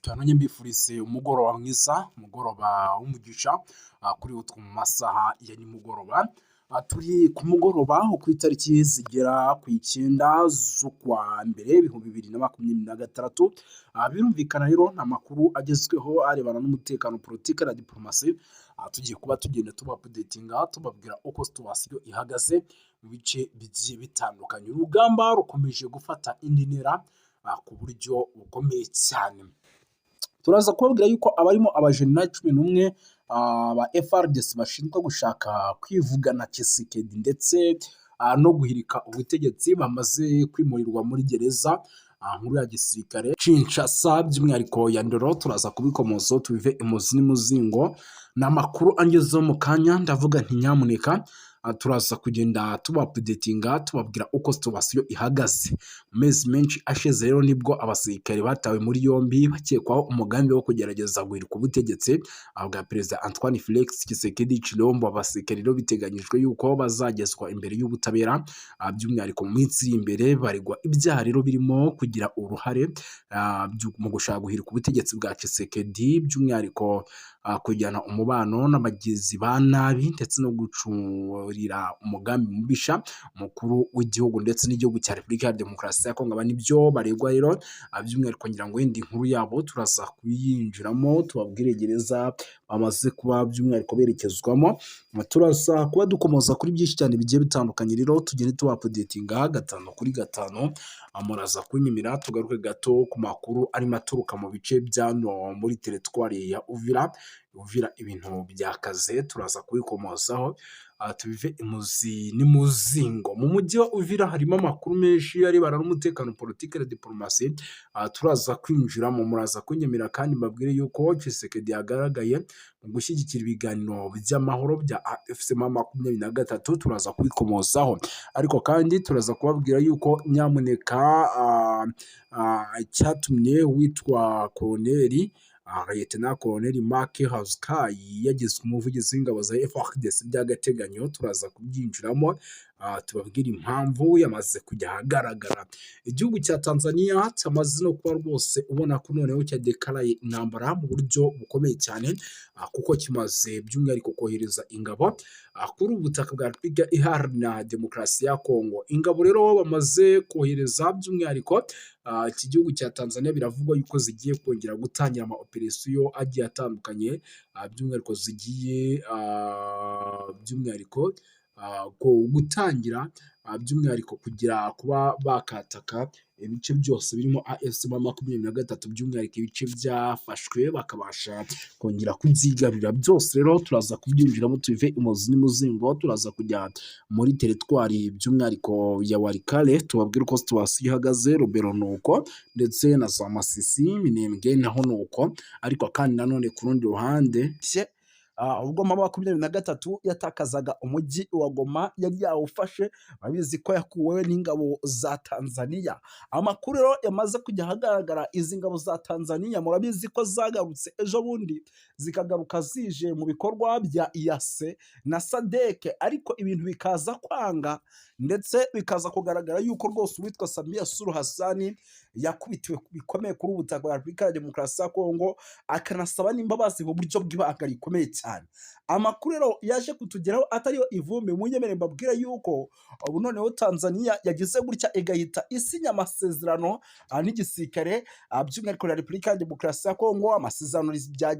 Turanonye mbifurize umugoroba mwiza, umugoroba w'umugisha kuri utwo mu masaha ya nimugoroba. Turi ku mugoroba wo ku itariki zigera ku 9 z'ukwa mbere 2026. Birumvikana rero ni amakuru agezweho arebana n'umutekano, politiki na diporomasi. Tugiye kuba tugenda tubaupdatinga, tubabwira uko situation ihagaze mu bice bigiye bitandukanye. Urugamba rukomeje gufata indi ntera ku buryo bukomeye cyane. Turaza kubabwira yuko abarimo abajenerali 11 ba FARDC bashinzwe gushaka kwivugana Tshisekedi ndetse no guhirika ubutegetsi bamaze kwimurirwa muri gereza nkuru ya gisirikare Kinshasa, by'umwihariko ya Ndolo. Turaza kubikomozaho, tubive imuzi n'umuzingo. Ni amakuru angezeho mu kanya, ndavuga nti nyamuneka turaza kugenda tubaupdatinga, tubabwira uko situation ihagaze. Mu mezi menshi ashize rero nibwo abasirikare batawe muri yombi bakekwaho umugambi wo kugerageza guhirika ubutegetsi bwa Perezida Antoine Felix Tshisekedi Tshilombo. Abasirikare rero biteganyijwe yuko bazagezwa imbere y'ubutabera, by'umwihariko mu minsi iri imbere. Baregwa ibyaha rero birimo kugira uruhare mu gushaka guhirika ubutegetsi bwa Tshisekedi, by'umwihariko kujyana umubano n'abagizi ba nabi ndetse no gucurira umugambi mubisha umukuru w'igihugu ndetse n'igihugu cya Repubulika ya Demokarasi ya Kongo. Aba nibyo baregwa rero by'umwihariko. Ngira ngo wenda inkuru yabo turaza kuyinjiramo, tubabwire gereza bamaze kuba by'umwihariko berekezwamo. Turaza kuba dukomoza kuri byinshi cyane bigiye bitandukanye rero, tugende tubaupdatinga gatanu kuri gatanu. Muraza kunyemera tugaruke gato ku makuru arimo aturuka mu bice bya muri teritwari ya Uvira. Uvira ibintu byakaze, turaza kubikomozaho, tubive imuzi n'imuzingo. Mu mujyi wa Uvira harimo amakuru menshi arebana n'umutekano, politiki na diporomasi, turaza kwinjiramo. Muraza kunyemera kandi mbabwire yuko Tshisekedi yagaragaye mu gushyigikira ibiganiro by'amahoro bya AFC M23, turaza kubikomozaho. Ariko kandi turaza kubabwira yuko nyamuneka icyatumye witwa Koloneli, Lieutenant Colonel Mark Hazukay yagizwe umuvugizi w'ingabo za FARDC by'agateganyo, turaza kubyinjiramo, tubabwire impamvu yamaze kujya ahagaragara. Igihugu cya Tanzania cyamaze no kuba rwose ubona ko noneho cyadekaraye intambara mu buryo bukomeye cyane, kuko kimaze by'umwihariko kohereza ingabo kuri ubu butaka bwa Repubulika Iharanira Demokarasi ya Kongo. Ingabo rero bamaze kohereza by'umwihariko iki gihugu cya Tanzania, biravugwa yuko zigiye kongera gutangira ama operasiyo agiye atandukanye, by'umwihariko zigiye by'umwihariko gutangira by'umwihariko kugira kuba bakataka ibice byose birimo AFC M23, by'umwihariko ibice byafashwe bakabasha kongera kubyigarurira byose. Rero turaza kubyinjiramo, tubive imuzi n'imuzingo. Turaza kujya muri teritwari by'umwihariko ya Walikale, tubabwire uko situation ihagaze. Lubero nuko, ndetse na za Masisi, Minembwe naho nuko. Ariko kandi nanone ku rundi ruhande, ubwo M23 yatakazaga umujyi wa Goma yari yawufashe, babizi ko yakuweho n'ingabo za Tanzania. Amakuru rero yamaze kujya ahagaragara, izi ngabo za Tanzania murabizi ko zagarutse ejo bundi, zikagaruka zije mu bikorwa bya EAC na SADC, ariko ibintu bikaza kwanga, ndetse bikaza kugaragara yuko rwose uwitwa Samia Suluhu Hassan yakubitiwe bikomeye kuri ubu butaka bwa Repubulika ya Demokarasi ya Kongo, akanasaba n'imbabazi mu buryo bw'ibanga rikomeye cyane. Amakuru rero yaje kutugeraho atariyo ivumbi, munyemere mbabwire yuko ubu noneho Tanzania yagize gutya igahita isinya amasezerano n'igisirikare, by'umwihariko na Repubulika ya Demokarasi ya Kongo, amasezerano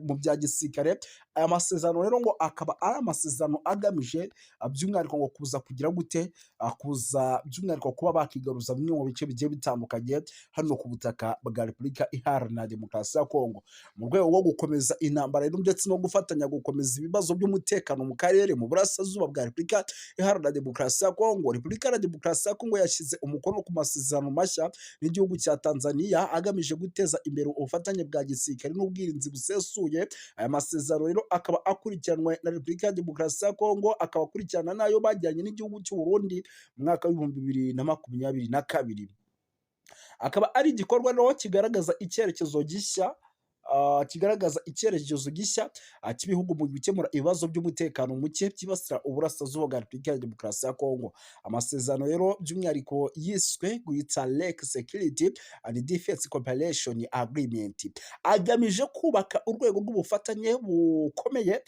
mu bya gisirikare. Aya masezerano rero ngo akaba ari amasezerano agamije by'umwihariko ngo kuza kugira gute, kuza by'umwihariko kuba bakigaruza bimwe mu bice bigiye bitandukanye hano ku butaka bwa Repubulika Iharanira Demokarasi ya Kongo, mu rwego rwo gukomeza intambara rero ndetse no gufatanya gukomeza ibibazo by'umutekano mu karere mu burasirazuba bwa Repubulika Iharanira Demokarasi ya Kongo. Repubulika Iharanira Demokarasi ya Kongo yashyize umukono ku masezerano mashya n'igihugu cya Tanzania agamije guteza imbere ubufatanye bwa gisirikare n'ubwirinzi busesuye. Aya masezerano rero akaba akurikiranwe na Repubulika ya Demokarasi ya Kongo, akaba akurikirana n'ayo bagiranye n'igihugu cy'u Burundi mu mwaka w'2022, akaba ari igikorwa rero kigaragaza icyerekezo gishya. kigaragaza icyerekezo gishya cy'ibihugu mu gukemura ibibazo by'umutekano muke byibasira uburasirazuba bwa Repubulika ya Demokarasi ya Kongo. Amasezerano rero by'umwihariko yiswe Great Lake Security and Defense Cooperation Agreement, agamije kubaka urwego rw'ubufatanye bukomeye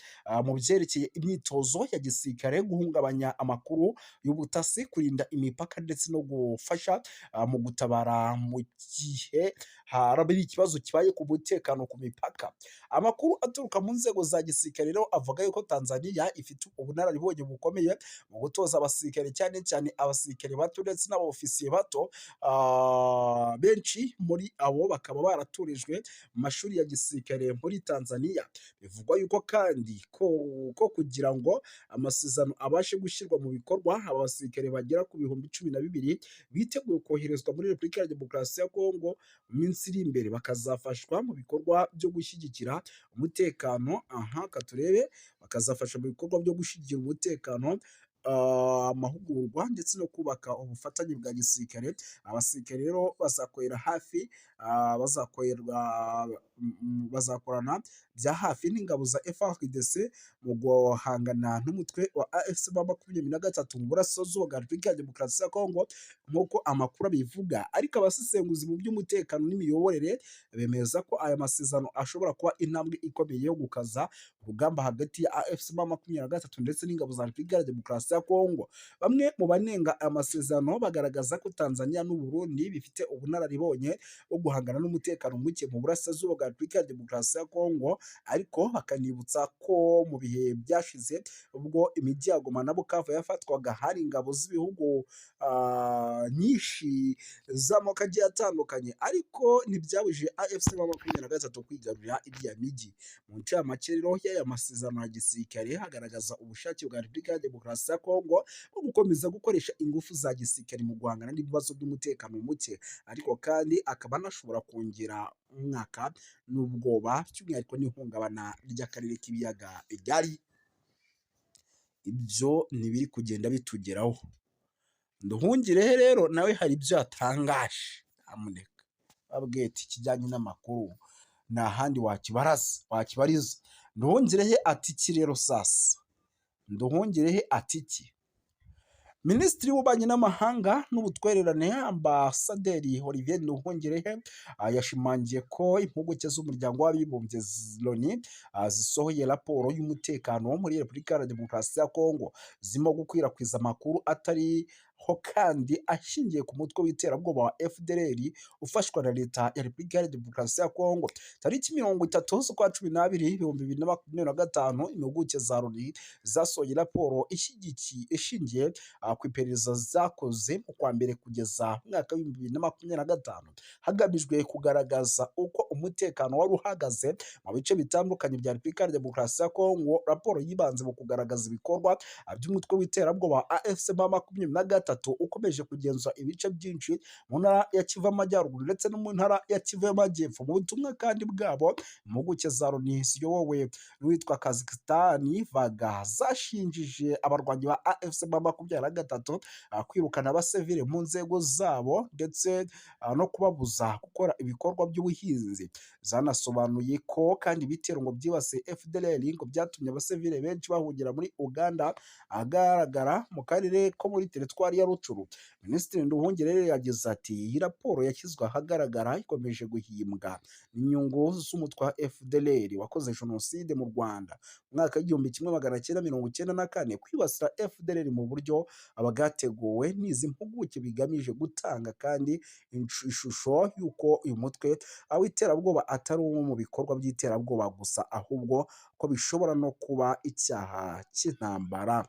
mu byerekeye imyitozo ya gisirikare, guhungabanya amakuru y'ubutasi, kurinda imipaka ndetse no gufasha mu gutabara mu gihe haraba ikibazo kibaye ku mutekano ku mipaka. Amakuru aturuka mu nzego za gisirikare rero avuga yuko Tanzania ifite ubunararibonye bukomeye mu gutoza abasirikare, cyane cyane abasirikare bato ndetse n'abofisiye bato. Benshi muri abo bakaba baraturijwe mu mashuri ya gisirikare muri Tanzania. Bivugwa yuko kandi ko kugira ngo amasezerano abashe gushyirwa mu bikorwa, aba basirikare bagera ku 12,000 biteguye koherezwa muri Repubulika ya Demokarasi ya Kongo mu minsi iri imbere, bakazafashwa mu bikorwa byo gushyigikira umutekano. Aha katurebe, bakazafasha mu bikorwa byo gushyigikira umutekano, amahugurwa ndetse no kubaka ubufatanye bwa gisirikare. Abasirikare rero bazakorera hafi, bazakorana bya hafi n'ingabo za FARDC mu guhangana n'umutwe wa AFC M23 mu burasirazuba bwa Repubulika ya Demokarasi ya Kongo, nk'uko amakuru abivuga. Ariko abasesenguzi mu by'umutekano n'imiyoborere bemeza ko aya masezerano ashobora kuba intambwe ikomeye yo gukaza urugamba hagati ya AFC M23 ndetse n'ingabo za Repubulika ya Demokarasi ya Kongo. Bamwe mu banenga aya masezerano bagaragaza ko Tanzania n'u Burundi bifite ubunararibonye bwo guhangana n'umutekano muke mu burasirazuba bwa Repubulika ya Demokarasi ya Kongo, ariko bakanibutsa ko mu bihe byashize, ubwo imijyi ya Goma na Bukavu yafatwaga, hari ingabo z'ibihugu nyinshi z'amoko agiye atandukanye, ariko ntibyabujije AFC M23 kwigarurira iriya mijyi. Mu ncamake rero y'aya masezerano ya gisirikare, hagaragaza ubushake bwa Repubulika ya Demokarasi ya Kongo bwo gukomeza gukoresha ingufu za gisirikare mu guhangana n'ibibazo by'umutekano muke, ariko kandi akaba anashobora kongera umwaka n'ubwoba, by'umwihariko n'ihungabana ry'akarere k'ibiyaga bigari. Ibyo ntibiri kugenda bitugeraho. Nduhungirehe rero nawe hari ibyo yatangaje. Nyamuneka babwiye ati ikijyanye n'amakuru nta handi wakibaraza wakibariza. Nduhungirehe ati iki rero sasa? Nduhungirehe ati iki? Minisitiri w'Ububanyi n'Amahanga n'Ubutwererane, Ambasaderi Olivier Nduhungirehe, yashimangiye ko impuguke z'Umuryango w'Abibumbye Loni zisohoye raporo y'umutekano muri Repubulika ya Demokarasi ya Kongo zirimo gukwirakwiza amakuru atariho kandi ashingiye ku mutwe w'iterabwoba wa FDLR ufashwa na Leta ya Repubulika ya Demokarasi ya Kongo. Tariki 30 z'ukwa 12 2025, impuguke za Loni zasohoye raporo ishingiye ku iperereza zakoze mu kwa mbere kugeza mu mwaka wa 2025, hagamijwe kugaragaza uko umutekano wari uhagaze mu bice bitandukanye bya Repubulika ya Demokarasi ya Kongo. Raporo yibanze mu kugaragaza ibikorwa by'umutwe w'iterabwoba wa AFC M23 ukomeje kugenzura ibice byinshi mu ntara ya Kivu y'Amajyaruguru ndetse no mu ntara ya Kivu y'Amajyepfo. Mu butumwa kandi bwabo, impuguke za Loni ziyobowe n'uwitwa Kazistanyi Varga zashinjije abarwanyi ba AFC M23 kwirukana abasivile mu nzego zabo ndetse no kubabuza gukora ibikorwa by'ubuhinzi. Zanasobanuye ko kandi ibitero ngo byibasiye FDLR ngo byatumye abasivile benshi bahungira muri Uganda, ahagaragara mu karere ko muri teritwari ya Rutshuru. Minisitiri Nduhungirehe yagize ati: "Iyi raporo yashyizwe ahagaragara ikomeje guhimbwa n'inyungu z'umutwe wa FDLR wakoze jenoside mu Rwanda mu mwaka wa 1994. Kwibasira FDLR mu buryo bwateguwe n'izi mpuguke bigamije gutanga kandi ishusho y'uko uyu mutwe w'iterabwoba atari umwe mu bikorwa by'iterabwoba gusa, ahubwo ko bishobora no kuba icyaha cy'intambara."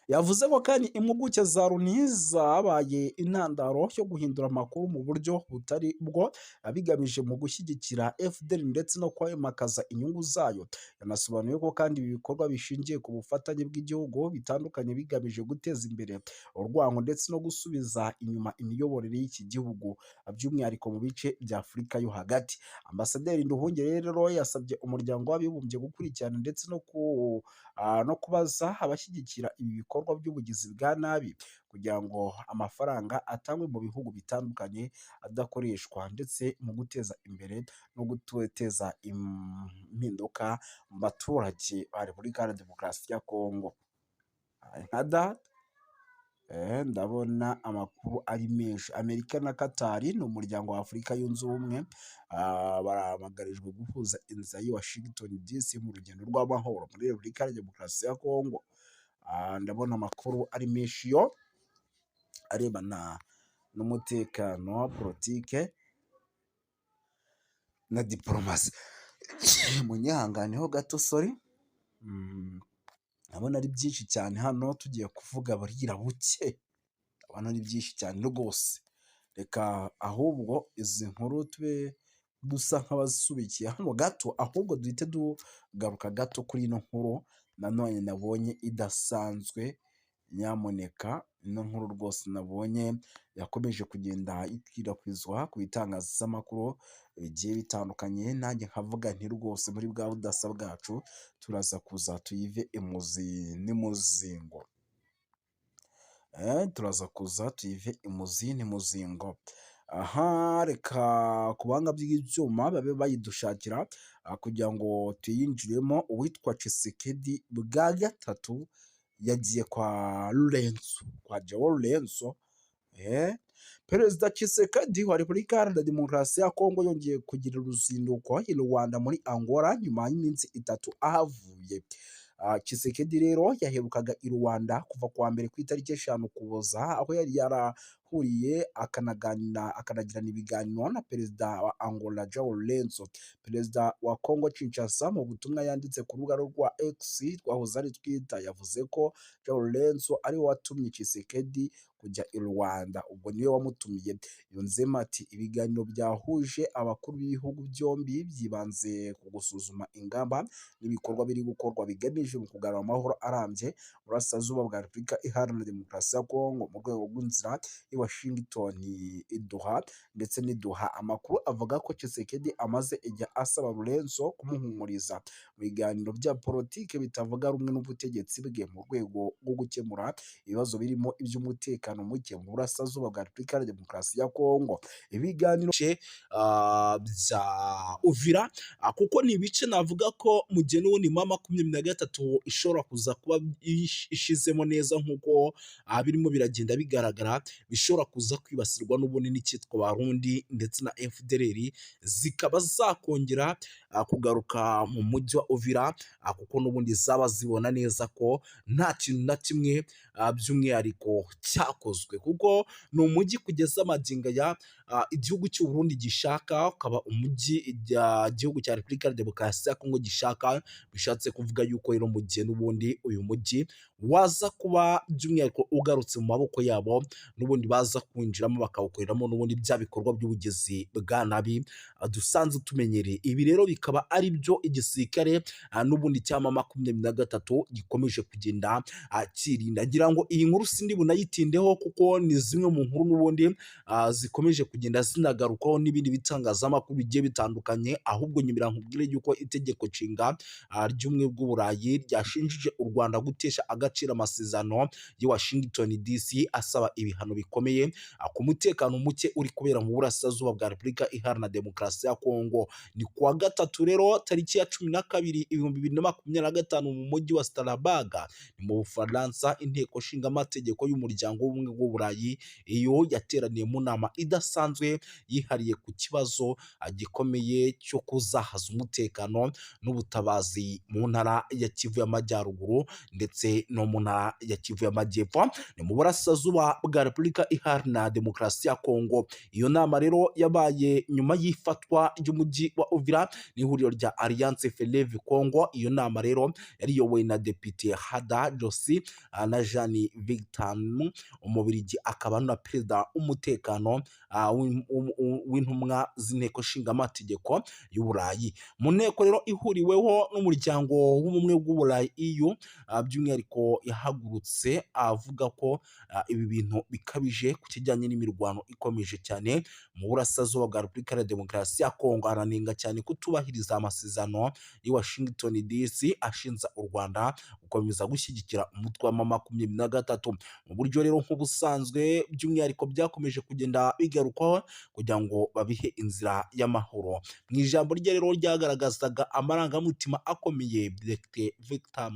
Yavuze ko kandi impuguke za Loni zabaye intandaro yo guhindura amakuru mu buryo butari bwo, bigamije mu gushyigikira FDLR ndetse no kwimakaza inyungu zayo. Yanasobanuye ko kandi ibi bikorwa bishingiye ku bufatanye bw'igihugu bitandukanye bigamije guteza imbere urwango ndetse no gusubiza inyuma imiyoborere y'iki gihugu, by'umwihariko mu bice bya Afurika yo hagati. Ambasaderi Nduhungirehe rero yasabye Umuryango w'Abibumbye gukurikirana ndetse no kubaza abashyigikira ibi bikorwa. ibikorwa by'ubugizi bwa nabi kugira ngo amafaranga atangwe mu bihugu bitandukanye adakoreshwa ndetse mu guteza imbere no guteza impinduka mu baturage ba Repubulika Iharanira Demokarasi ya Kongo. Nka data ndabona amakuru ari menshi. Amerika na Katari ni umuryango wa Afurika Yunze Ubumwe bahamagarijwe guhuza inzira y'i Washington DC mu rugendo rw'amahoro muri Repubulika ya Demokarasi ya Kongo. Ndabona amakuru ari menshi yo arebana n'umutekano, politike na diporomasi. Munyihanganeho gato, sorry. Ndabona ari byinshi cyane hano, tugiye kuvuga burira buke. Ndabona ari byinshi cyane rwose. Reka ahubwo izi nkuru tube dusa nk'abasubikiye hano gato, ahubwo duhite tugaruka gato kuri ino nkuru nanone nabonye idasanzwe. Nyamuneka, ino nkuru rwose nabonye yakomeje kugenda ikwirakwizwa ku bitangazamakuru bigiye bitandukanye, nanjye nkavuga nti rwose muri bwa budasa bwacu turaza kuza tuyive imuzi n'imuzingo. Turaza kuza tuyive imuzi n'imuzingo. Aha reka ku buhanga bw'ibyuma babe bayidushakira kugira ngo tuyinjiremo. Uwitwa Tshisekedi bwa gatatu yagiye kwa Lourenço, kwa João Lourenço. Perezida Tshisekedi wa Repubulika Iharanira Demokarasi ya Kongo yongeye kugira uruzinduko i Luanda muri Angola nyuma y'iminsi 3 ahavuye. Tshisekedi rero yaherukaga i Luanda kuva kuwa mbere ku itariki 5 Ukuboza, aho yari yarahuriye akanaganira akanagirana ibiganiro na perezida wa Angola João Lourenço. Perezida wa Congo Kinshasa mu butumwa yanditse ku rubuga rwa X rwahoze ari Twitter yavuze ko João Lourenço ari we watumye Tshisekedi kujya i Luanda, ubwo niwe wamutumiye. Yunzemo ati: "Ibiganiro byahuje abakuru b'ibihugu byombi byibanze ku gusuzuma ingamba n'ibikorwa biri gukorwa bigamije mu kugarura amahoro arambye mu burasirazuba bwa Repubulika Iharanira Demokarasi ya Kongo mu rwego rw'inzira y'i Washington i Doha ndetse n'i Doha." Amakuru avuga ko Tshisekedi amaze igihe asaba Lourenço kumuhumuriza mu biganiro bya politiki bitavuga rumwe n'ubutegetsi bwe mu rwego rwo gukemura ibibazo birimo iby'umutekano muke mu burasirazuba bwa Repubulika Iharanira Demokarasi ya Kongo. Ibiganiro bya Uvira, kuko ni ibice navuga ko mu gihe n'ubundi M23 ishobora kuza kuba ishizemo neza nk'uko birimo biragenda bigaragara, bishobora kuza kwibasirwa n'ubundi n'icyitwa Barundi ndetse na FDLR zikaba zakongera kugaruka mu mujyi wa Uvira, kuko n'ubundi zaba zibona neza ko nta kintu na kimwe by'umwihariko cyakozwe, kuko ni umujyi kugeza magingo aya igihugu cy'u Burundi gishaka, ukaba umujyi igihugu cya Repubulika ya Demokarasi ya Kongo gishaka. Bishatse kuvuga yuko rero mu gihe n'ubundi uyu mujyi waza kuba by'umwihariko ugarutse mu maboko yabo, n'ubundi baza kwinjiramo bakawukoreramo n'ubundi bya bikorwa by'ubugizi bwa nabi dusanzwe tumenyereye. Ibi rero bikaba ari byo igisirikare n'ubundi cya M23 gikomeje kugenda cyirinda. Ngira ngo iyi nkuru sindi bunayitindeho kuko ni zimwe mu nkuru n'ubundi zikomeje kugenda zinagarukwaho n'ibindi bitangazamakuru bigiye bitandukanye. Ahubwo nyemera nkubwire yuko itegeko nshinga ry'ubumwe bw'Uburayi ryashinjije u Rwanda gutesha agaciro amasezerano y'i Washington DC asaba ibihano bikomeye ku mutekano muke uri kubera mu burasirazuba bwa Repubulika Iharanira Demokarasi ya Kongo. Ni kuwa gatatu rero tariki ya 12 2025 mu mujyi wa Strasbourg ni mu Bufaransa, inteko nshingamategeko y'umuryango w'ubumwe bw'Uburayi iyo yateraniye mu nama idasanzwe yihariye ku kibazo gikomeye cyo kuzahaza umutekano n'ubutabazi mu ntara ya Kivu y'Amajyaruguru ndetse no mu ntara ya Kivu y'Amajyepfo, ni mu burasirazuba bwa Repubulika Iharanira Demokarasi ya Kongo. Iyo nama rero yabaye nyuma y'ifatwa ry'umujyi wa Uvira n'ihuriro rya Alliance Fleuve Congo. Iyo nama rero yari iyobowe na Depite Hada Josi na Jean Victor Umubirigi, akaba na perezida w'umutekano. w'intumwa z'inteko nshingamategeko y'Uburayi. Mu nteko rero ihuriweho n'umuryango w'ubumwe bw'Uburayi EU, by'umwihariko yahagurutse avuga ko ibi bintu bikabije ku kijyanye n'imirwano ikomeje cyane mu burasirazuba bwa Repubulika ya Demokarasi ya Kongo. Aranenga cyane kutubahiriza amasezerano y'i Washington DC ashinja u Rwanda gukomeza gushyigikira umutwe wa M23 mu buryo rero nk'ubusanzwe, by'umwihariko byakomeje kugenda bigarukwaho kugira ngo babihe inzira y'amahoro. Mu ijambo rye rero ryagaragazaga amarangamutima akomeye, Dr Victor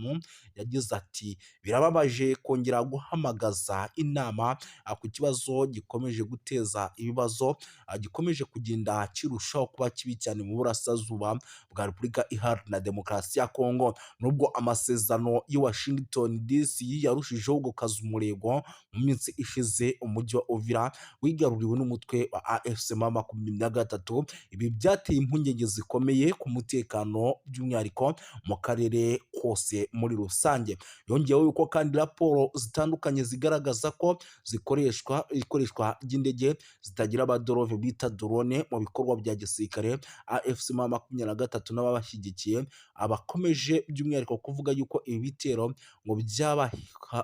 yagize ati: "Birababaje kongera guhamagaza inama ku kibazo gikomeje guteza ibibazo, gikomeje kugenda kirushaho kuba kibi cyane mu burasirazuba bwa Repubulika Iharanira Demokarasi ya Kongo." Nubwo amasezerano y'i Washington DC yarushijeho gukaza umurego, mu minsi ishize umujyi wa Uvira wigaruriwe n'umutwe wa AFC M23. Ibi byateye impungenge zikomeye ku mutekano, by'umwihariko mu karere kose muri rusange. Yongeyeho yuko kandi raporo zitandukanye zigaragaza ko zikoreshwa ikoreshwa ry'indege zitagira abaderove bita drone mu bikorwa bya gisirikare. AFC M23 n'ababashyigikiye abakomeje by'umwihariko kuvuga yuko ibi bitero ngo byaba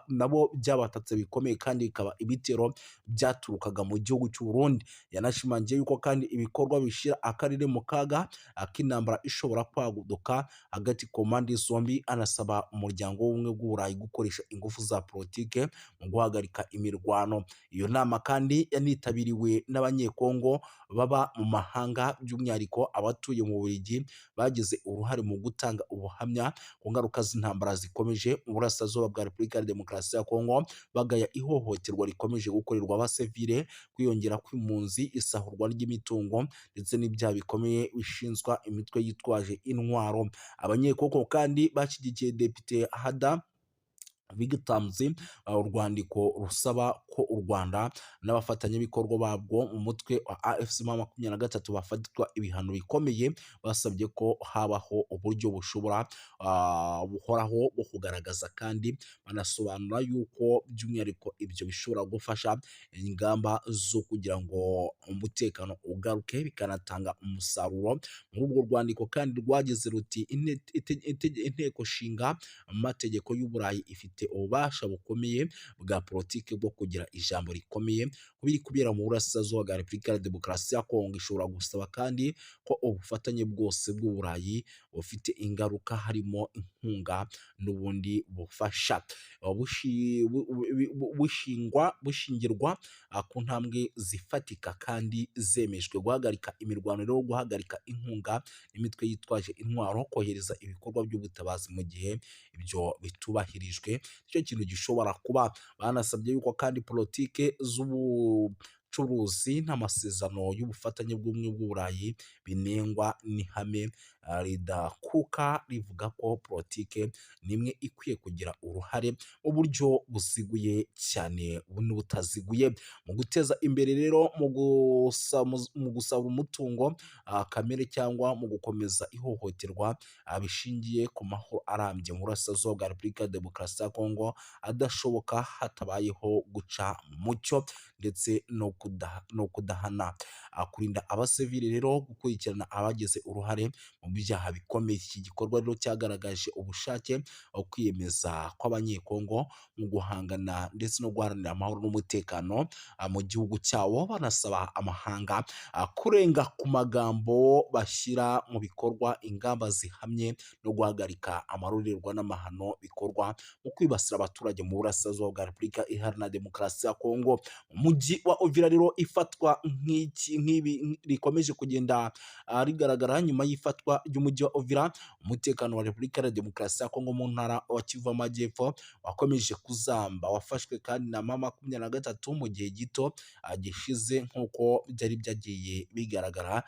nabo byabatatse bikomeye, kandi bikaba ibitero byaturukaga mu gihugu cy'u Burundi. Yanashimangiye yuko kandi ibikorwa bishyira akarere mu kaga k'intambara ishobora kwaduka hagati ku mpande zombi, anasaba umuryango w'ubumwe bw'Uburayi gukoresha ingufu za politike mu guhagarika imirwano. Iyo nama kandi yanitabiriwe n'Abanyekongo baba mu mahanga, by'umwihariko abatuye mu Bubiligi, bagize uruhare mu gutanga ubuhamya ku ngaruka z'intambara zikomeje mu burasirazuba bwa Repubulika ya Demokarasi ya Kongo, bagaya ihohoterwa rikomeje gukorerwa abasivile, kwiyongera kw'impunzi, isahurwa ry'imitungo ndetse n'ibyaha bikomeye bishinzwa imitwe yitwaje intwaro. Abanyekongo kandi bashyigikiye Depite Hada Vigtamzi urwandiko rusaba ko u Rwanda n'abafatanyabikorwa babwo mu mutwe wa AFC M23 bafatirwa ibihano bikomeye. Basabye ko habaho uburyo bushobora buhoraho bwo kugaragaza, kandi banasobanura yuko by'umwihariko ibyo bishobora gufasha ingamba zo kugira ngo umutekano ugaruke, bikanatanga umusaruro. Muri urwo rwandiko kandi rwagize ruti: "Inteko nshinga amategeko y'Uburayi ifite ububasha bukomeye bwa politiki bwo kugira ijambo rikomeye ku biri kubera mu burasirazuba bwa Repubulika ya Demokarasi ya Kongo. Ishobora gusaba kandi ko ubufatanye bwose bw'Uburayi bufite ingaruka, harimo inkunga n'ubundi bufasha, bushingirwa ku ntambwe zifatika kandi zemejwe: guhagarika imirwano rero, guhagarika inkunga imitwe yitwaje intwaro, kohereza ibikorwa by'ubutabazi. Mu gihe ibyo bitubahirijwe, nicyo kintu gishobora kuba." Banasabye yuko kandi politike z'ubucuruzi n'amasezerano y'ubufatanye bw'ubumwe bw'Uburayi binengwa n'ihame ridakuka rivuga ko politike nimwe ikwiye kugira uruhare mu buryo buziguye cyane n'ubutaziguye mu guteza imbere rero mu gusaba umutungo kamere cyangwa mu gukomeza ihohoterwa bishingiye ku mahoro arambye mu burasirazuba bwa Repubulika ya Demokarasi ya Kongo adashoboka hatabayeho guca mu mucyo ndetse no kudahana, kurinda abasivili rero, gukurikirana abagize uruhare mu byaha bikomeye. Iki gikorwa rero cyagaragaje ubushake, kwiyemeza kw'Abanyekongo mu guhangana ndetse no guharanira amahoro n'umutekano mu gihugu cyabo, banasaba amahanga kurenga ku magambo bashyira mu bikorwa ingamba zihamye no guhagarika amarorerwa n'amahano bikorwa mu kwibasira abaturage mu burasirazuba bwa Repubulika Iharanira Demokarasi ya Kongo. Umujyi wa Uvira rero ifatwa nk'iki nk'ibi rikomeje kugenda rigaragara nyuma y'ifatwa ry'umujyi wa Uvira, umutekano wa Repubulika ya Demokarasi ya Kongo mu ntara wa Kivu Amajyepfo wakomeje kuzamba. Wafashwe kandi na M23 mu gihe gito gishize, nk'uko byari byagiye bigaragara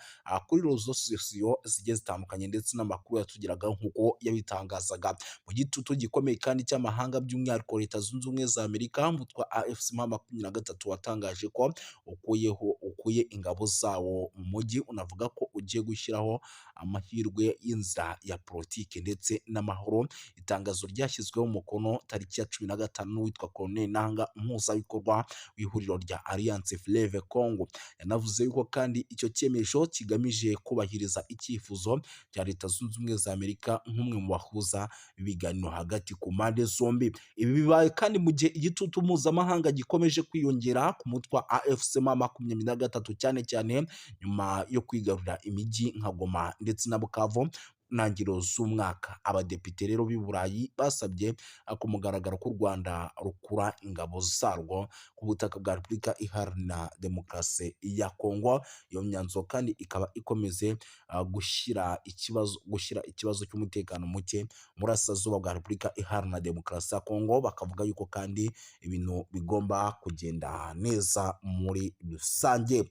kuri réseaux sociaux zigiye zitandukanye ndetse n'amakuru yatugeraga nk'uko yabitangazaga. Mu gitutu gikomeye kandi cy'amahanga, by'umwihariko Leta Zunze Ubumwe za Amerika, umutwe wa AFC M23 watangaje ko ukuyeho ukuye ingabo zawo mu mujyi, unavuga ko ugiye gushyiraho amahirwe y'inzira ya politiki ndetse n'amahoro. Itangazo ryashyizweho umukono tariki ya 15 n'uwitwa Corneille Nanga, umuhuzabikorwa w'ihuriro rya Alliance Fleuve Congo. Yanavuze yuko kandi icyo cyemezo kigamije kubahiriza icyifuzo cya Leta Zunze Ubumwe za Amerika nk'umwe mu bahuza ibiganiro hagati ku mpande zombi. Ibi bibaye kandi mu gihe igitutu mpuzamahanga gikomeje kwiyongera ku mutwe wa AFC M23, cyane cyane nyuma yo kwigarurira imijyi nka Goma ndetse na Bukavu mu ntangiriro z'umwaka. Abadepite rero b'i Burayi basabye ku mugaragaro ko u Rwanda rukura ingabo zarwo ku butaka bwa Repubulika Iharanira Demokarasi ya Kongo. Iyo myanzuro kandi ikaba ikomeze gushyira ikibazo cy'umutekano muke mu burasirazuba bwa Repubulika Iharanira Demokarasi ya Kongo, bakavuga yuko kandi ibintu bigomba kugenda neza muri rusange.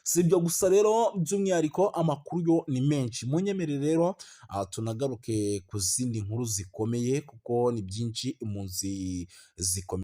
Si ibyo gusa rero, by'umwihariko amakuru yo ni menshi. Munyemerere rero tunagaruke ku zindi nkuru zikomeye, kuko ni byinshi impunzi zikomeye.